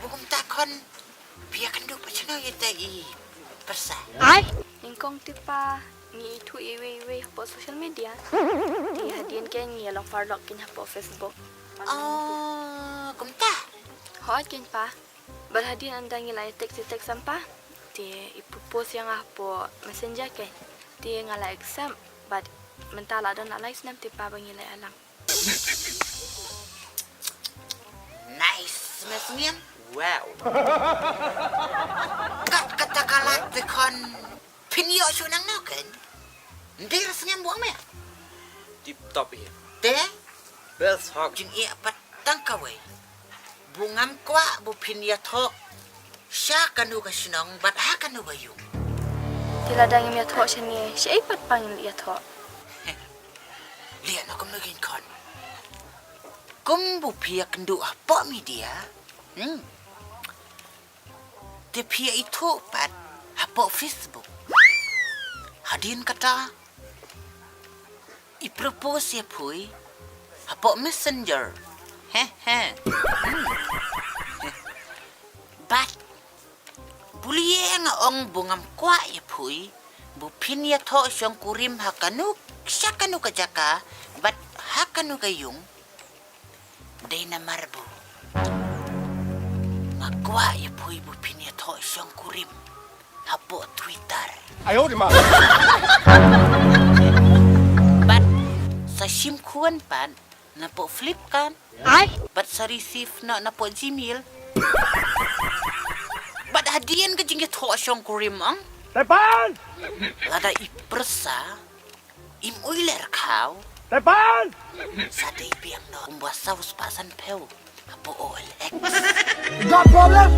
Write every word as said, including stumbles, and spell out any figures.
Bukum ta khon phi ïa kynduh pat shano ïa ta i pyrsa. Nyngkong te pa ngi ithuh iwei iwei hapoh social media. Te hadien kein ngi ïa long paralok kein hapoh Facebook. Oh, kumta. Hooid kein pa. Bad hadien ynda ngi la ïa text ïa text em pa, te i propose ïa nga hapoh Messenger kein. Te nga la accept bad mynta la don la lai snem te pa ba ngi la ïalang. Nice, Miss Ngim. Wow. Kat kata ka lad te khon phin ïoh shu nang no kein. Ndir Sngem buang me. Tip top hi. Te? Best hok. Jing ïa pat tang kawei. Bu ngam kwah bu phin ïathoh sha kano ka shnong bad ha kano ka ïung. Te lada ngim ïathoh shane, shaei pat pa ngin ïathoh? Lian no kum no kein khon. Kum bu phi ïa kynduh hapoh media. Hmm. Te phi ïa ithuh pat hapoh Facebook. Hadien kata i propose ïa phi hapoh Messenger. He he. Hmm. Bad bu liang ong bu ngam kwah ïa phi bu phin ïathoh shongkurim ha kano sha kano ka jaka bad ha kano ka ïung. Dei namar bu nga kwah ïa phi bu phin ïathoh shongkurim hapoh Twitter. Bad sa shim khun pat napoh Flipkart. Bad sa receive noh napoh Gmail. Bad hadien ka jingïathoh shongkurim ong. Lada i pyrsa im uiler khaw. Sa dei biang noh kumba saw spah san phew hapoh O L X. Got problem?